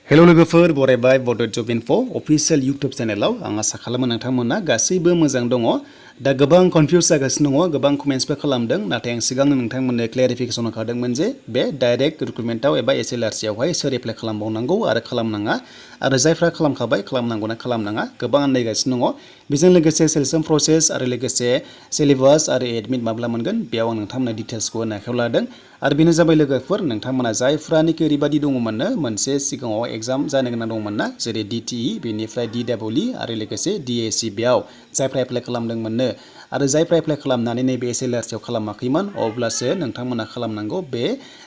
hello लोगोफोर बरायबाय बड' जब enough' official YouTube चेनेलाव आं आसा खालामो नोंथांमोना गासैबो मोजां दङ दा गोबां कनफिउज जागासिनो दङ गोबां कमेन्ट्सबो खालामदों नाथाय आं सिगांनो नोंथांमोननो क्लेरिफिकेसन होखादोंमोन जे बे डाइरेक्ट रिक्रुटमेन्टआव एबा SLRC आवहाय सोर एप्लाइ खालामबावनांगौ आरो खालामनाङा आरो जायफ्रा खालामखाबाय खालामनांगौना खालामनाङा गोबां आन्दायगासिनो दङ बेजों लोगोसे सेलेक्शन प्रसेस आरो लोगोसे सिलेबास आरो एडमिट माब्ला मोनगोन बेयाव आं नोंथांमोननो डिटेल्सखौ होनो आखायाव लादों आरो बेनो जाबाय लोगोफोर नोंथांमोना जायफ्रानिखि ओरैबायदि दङमोननो मोनसे सिगाङाव एग्जाम जानो गोनां दंमोन ना जेरै DTE बेनिफ्राय DEE आरो लोगोसे DAC बेयाव जायफ्रा एप्लाइ खालामदोंमोननो आरो जायफ्रा एप्लाइ खालामनानै नैबे SLRC आव खालामाखैमोन अब्लासो नोंथांमोना खालामनांगौ बे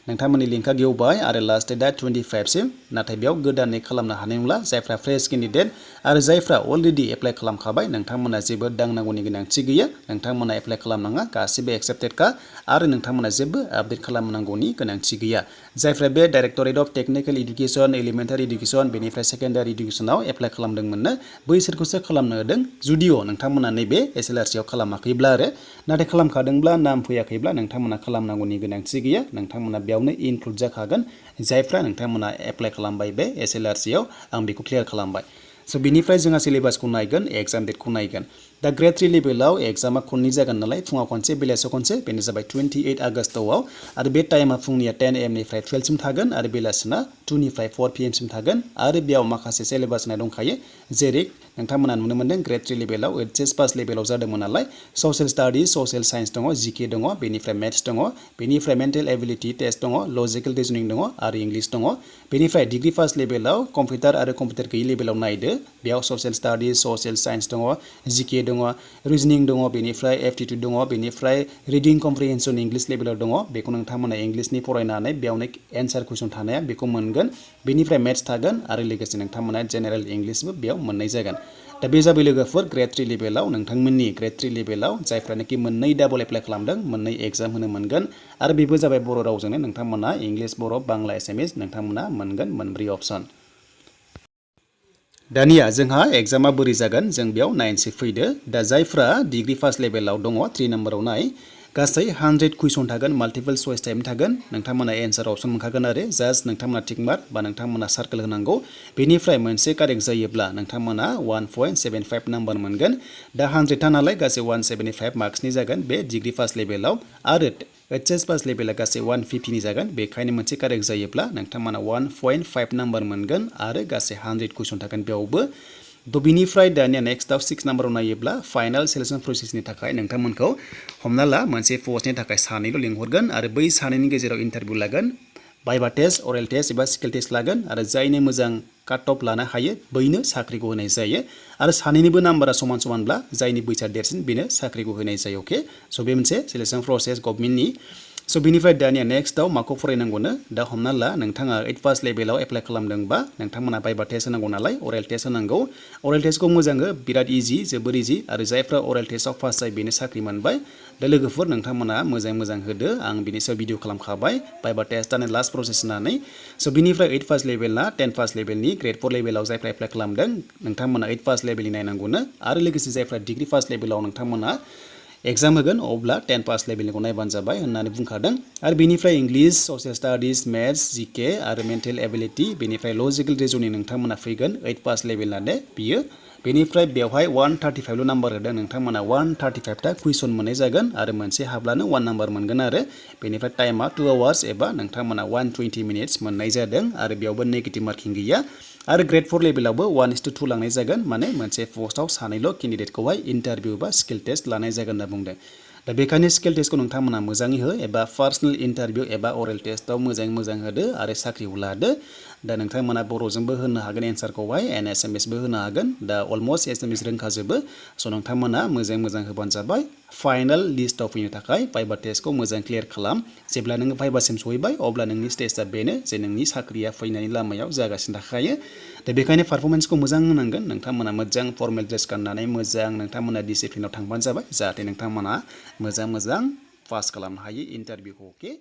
नोंथांमोननि लिंकआ गेवबाय आरो लास्ट डेटआ 25 सिम नाथाय बेयाव गोदानै खालामनो हानाय नंला जायफ्रा फ्रेश केन्डिडेट आरो जायफ्रा अलरेडि एप्लाइ खालामखाबाय नोंथांमोना जेबो दांनांगौनि गोनांथि गैया नोंथांमोना एप्लाइ खालामनाङा गासिबो एक्सेप्टेडखा आरो नोंथांमोना जेबो आपडेट खालामनांगौनि गोनांथि गैया जायफ्रा बे directorate of technical education elementary education बेनिफ्राय सेकेन्डारि इडुकेसनाव एप्लाइ खालामदोंमोननो बैसोरखौसो खालामनो होदों जुदिअ नोंथांमोना नैबे SLRC आव खालामाखैब्ला आरो नाथाय खालामखादोंब्ला नाम फैयाखैब्ला नोंथांमोना खालामनांगौनि गोनांथि गैया नोंथांमोना बेयावनो इनक्लुड जाखागोन जायफ्रा नोंथांमोना एप्लाइ खालामबाय बे SLRC आव आं बेखौ क्लियार खालामबाय स' बिनिफ्राय जोंहा सिलेबासखौ नायगोन एग्जाम डेटखौ नायगोन दा ग्रेड 3 लेभेलाव एग्जामा खननै जागोन नालाय फुङाव खनसे बेलासियाव खनसे बेनो जाबाय 28 आगस्टआव आरो बे टाइमा फुंनिया 10 AM निफ्राय 12 सिम थागोन आरो बेलासिना 2 निफ्राय 4 PM सिम थागोन आरो बेयाव माखासे सिलेबास होनाय दंखायो जेरै नोंथांमोना नुनो मोनदों ग्रेड 3 लेभेलाव HS पास लेभेलाव जादोंमोन नालाय ससियेल स्टाडिज ससियेल साइन्स दङ GK दङ बेनिफ्राय मेथ्स दङ बेनिफ्राय मेन्टेल एबिलिटि टेस्ट दङ लजिकेल रिजनिं दङ आरो इंलिश दङ बेनिफ्राय डिग्री फार्स्ट लेभेलाव कम्पिउटार आरो कम्पिउटार गैयै लेभेलाव नायदो बेयाव ससियेल स्टाडिज ससियेल साइन्स दङ GK दङ रिजनिं दङ बेनिफ्राय एप्टिट्युड दङ बेनिफ्राय रिडिं कम्प्रिहेन्सन इंलिश लेभेलाव दङ बेखौ नोंथांमोना इंलिशनि फरायनानै बेयावनो एन्सार कुइसन थानाया बेखौ मोनगोन बेनिफ्राय मेथ्स थागोन आरो लोगोसे नोंथांमोना जेनेरेल इंलिशबो बेयाव मोननाय जागोन दा बे जाबाय लोगोफोर ग्रेड 3 लेभेलाव नोंथांमोननि ग्रेड 3 लेभेलाव जायफ्रानोखि मोननै डाबल एप्लाइ खालामदों मोननै एग्जाम होनो मोनगोन आरो बेबो जाबाय बर' रावजोंनो नोंथांमोना इंलिश बर' बांला एसामिस नोंथांमोना मोनगोन मोनब्रै अपसन दानिया जोंहा एग्जामा बोरै जागोन जों बेयाव नायनोसै फैदो दा जायफ्रा डिग्री फार्स्ट लेभेलाव दङ 3 नम्बराव नाय गासै 100 कुइसन थागोन माल्टिपल चॉइस टाइप थागोन नोंथांमोना एन्सार अपसन मोनखागोन आरो जास्ट नोंथांमोना टिक मार्क बा नोंथांमोना सार्केल होनांगौ बेनिफ्राय मोनसे कारेक्ट जायोब्ला नोंथांमोना 1.75 नाम्बार मोनगोन दा 100 था नालाय गासै 175 मार्क्सनि जागोन बे डिग्री फार्स्ट लेभेलाव आरो HS पास लेभेला गासै 150 नि जागोन बेखायनो मोनसे कारेक्ट जायोब्ला नोंथांमोना 1.5 नाम्बार मोनगोन आरो गासै 100 कुइसन थागोन बेयावबो थ' बिनिफ्राय दानिया नेक्स्टआव 6 नाम्बाराव नायोब्ला फाइनाल सेलेक्शन प्रसेसनि थाखाय नोंथांमोनखौ हमना ला मोनसे पस्टनि थाखाय सानैल' लिंहरगोन आरो बै सानैनि गेजेराव इन्टारभिउ लागोन भाइभा टेस्ट अरेल टेस्ट एबा स्किल टेस्ट लागोन आरो जायनो मोजां काट अफ लानो हायो बैनो साख्रिखौ होनाय जायो आरो सानैनिबो नाम्बारा समान समानब्ला जायनि बैसोआ देरसिन बेनो साख्रिखौ होनाय जायो अके स' बे मोनसे सेलेक्शन प्रसेस गभर्नमेन्टनि स' बिनिफ्राय दानिया नेक्स्टआव माखौ फरायनांगौनो दा हमना ला नोंथाङा 8 पास लेभेलाव एप्लाइ खालामदोंबा नोंथांमोना भाइभा टेस्ट होनांगौ नालाय अरेल टेस्ट होनांगौ अरेल टेस्टखौ मोजाङै बिराद इजि जोबोर इजि आरो जायफ्रा अरेल टेस्टआव पास जायो बेनो साख्रि मोनबाय दा लोगोफोर नोंथांमोना मोजां होदो आं बिनि सायाव भिडिअ खालामखाबाय भाइभा टेस्टआनो लास्ट प्रसेस होननानै स' बिनिफ्राय 8 पास लेभेलना 10 पास लेभेलनि ग्रेड 4 लेभेलाव जायफ्रा एप्लाइ खालामदों नोंथांमोना 8 पास लेभेलनि नायनांगौनो आरो लोगोसे जायफ्रा डिग्री फार्स्ट लेभेलाव नोंथांमोना एग्जाम होगोन अब्ला 10 पास लेभेलनिखौ नायबानो जाबाय होननानै बुंखादों आरो बेनिफ्राय English social studies maths GK आरो मेन्टेल एबिलिटि बेनिफ्राय लजिकेल रिजनिं नोंथांमोना फैगोन 8 पास लेभेलनानो बियो बेनिफ्राय बेवहाय 135 नाम्बार होदों नोंथांमोना 135 ता कुइसन मोननाय जागोन आरो मोनसे हाब्लानो 1 नाम्बार मोनगोन आरो बेनिफ्राय टाइमा 2 आवार्स एबा नोंथांमोना 120 मिनिट्स मोननाय जादों आरो बेयावबो नेगेटिभ मार्किं गैया आरो ग्रेड 4 लेभेलावबो 1:2 लांनाय जागोन माने मोनसे पस्टआव सानैल' केन्डिडेटखौहाय इन्टारभिउ बा स्किल टेस्ट लानाय जागोन होनना बुंदों दा बेखायनो स्किल टेस्टखौ नोंथांमोना मोजाङै हो एबा पार्सनेल इन्टारभिउ एबा अरेल टेस्टआव मोजां होदो आरो साख्रिखौ लादो दा नोंथांमोना बर'जोंबो होनो हागोन एन्सारखौहाय एसामिसबो होनो हागोन दा अलमस्ट एसामिस रोंखाजोबो स' नोंथांमोना मोजां होबानो जाबाय फाइनाल लिस्टआव फैनो थाखाय भाइभा टेस्टखौ मोजां क्लियार खालाम जेब्ला नोङो भाइभासिम सहैबाय अब्ला नोंनि स्टेजआ बेनो जे नोंनि साख्रिया फैनायनि लामायाव जागासिनो थाखायो दा बेखायनो पारफरमेन्सखौ मोजां होनांगोन नोंथांमोना मोजां फर्मेल ड्रेस गाननानै मोजां नोंथांमोना डिसिप्लिनाव थांबानो जाबाय जाहाथे नोंथांमोना मोजां पास खालामनो हायो इन्टारभिउखौ अके